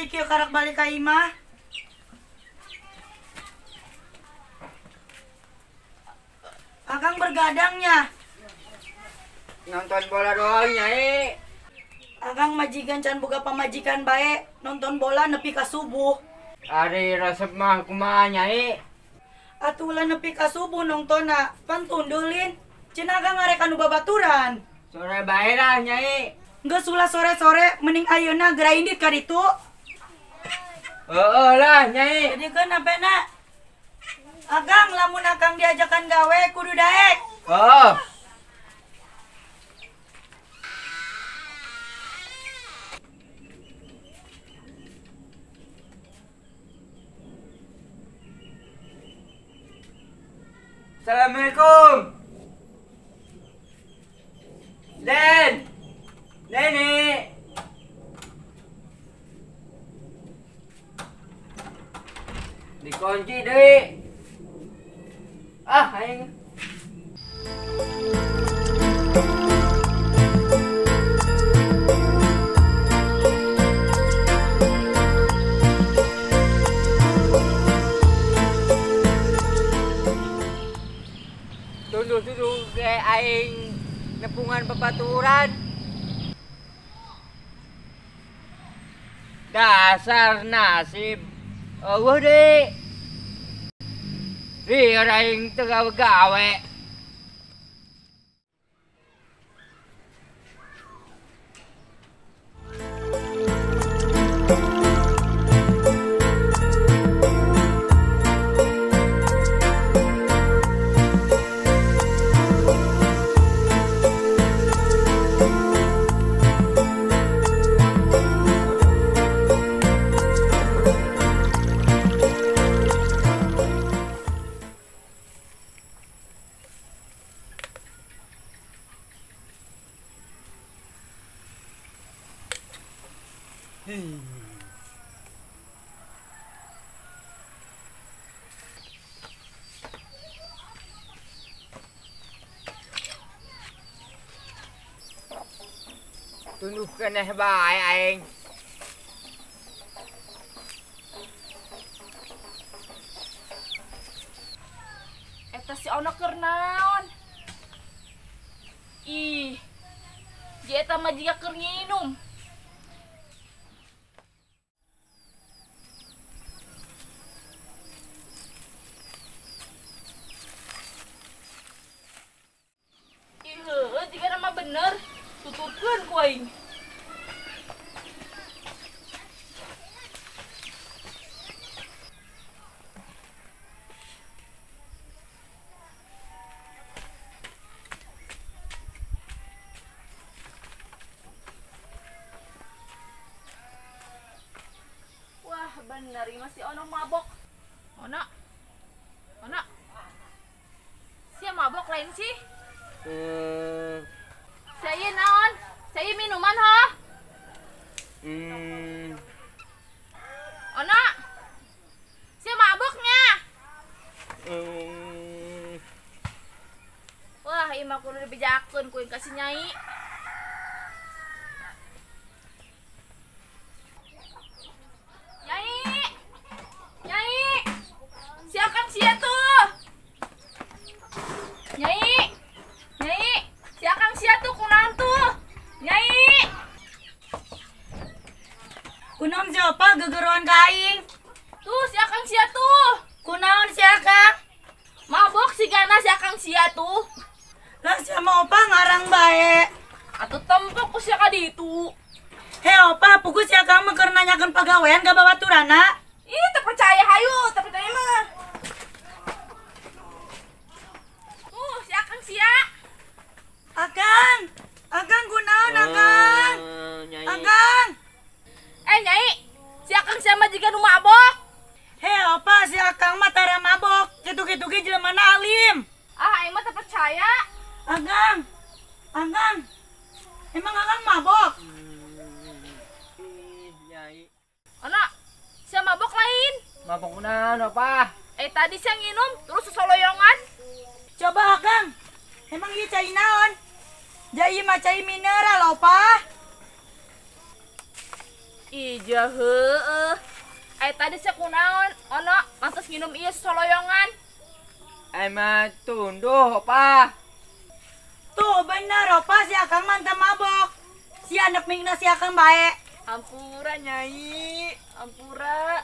Leutik kieu karak balik ka imah. Akang bergadangnya. Nonton bola doang Nyai. Akang majikan can boga pamajikan bae, nonton bola nepi ka subuh. Ari resep mah kumaha Nyai? Atuh ulah nepi ka subuh nongtonna, pan tundulin. Cenah akang ngarek anu babaturan. Sore bae lah Nyai. Geus ulah sore-sore, mending ayeuna geura indit ka ditu. Heeh lah Nyai. Jadi keun apena? Akang lamun akang diajakan gawe kudu daek. Heeh. Assalamualaikum. Den. Nenek. Dikunci deui. Ah, aing. Tunduh-tunduh ke aing nepungan pepaturan. Dasar nasib. Eueuh deui. Lieur aing teu gawe-gawe. Tunduh keneh bae aing. Eta si Ono keur naon? Ih. Di eta mah jiga keur nginum. Ih, heueuh jiga nama bener. Tuturkeun ku aing. Wah, bener ini masih Ono mabok. Ono. Ono. Sia mabok lain sih? Saya naon? Saya minuman ha? Ono. Sia maboknya. Wah, ieu mah kudu dibejakeun ku ka si Nyai. Nyai. Nyai. Si akang sia tuh. Nyai. Nyai. Si akang sia tuh kunaon tuh? Nyai. Kunaon si opa gegeroan ka aing? Tuh si akang sia tuh. Kunaon si akang? Mabok si gana si akang sia tuh. Lah sia mah opa ngarang bae. Atuh tempok ku sia ka ditu. He opa, pugu si akang mah keur nanyakeun pagawean ka babaturana. Ih, teu percaya hayu, teu percaya mah. Tuh si akang sia. Akang, akang kunaon akang? Nyai. Akang. Eh Nyai, si akang sia mah jiga nu mabok. He opa, si akang mah tara mabok. Kitu-kitu ge jelema alim. Ah, aing mah teu percaya. Akang. Akang. Emang akang mabok? Ih, Nyai. Ono, sia mabok lain. Mabok kunaon opa? Eh tadi sia nginum terus sosoloyongan. Coba akang. Emang ieu cai naon? Ja ieu mah cai mineral opa. Ija heueuh. Ai tadi sia kunaon? Ono pantes nginum ieu soloyongan. Ai mah tunduh, Opa. Tuh bener Opa si Akang mantap mabok. Si anak mingna si Akang bae. Ampura Nyai, ampura.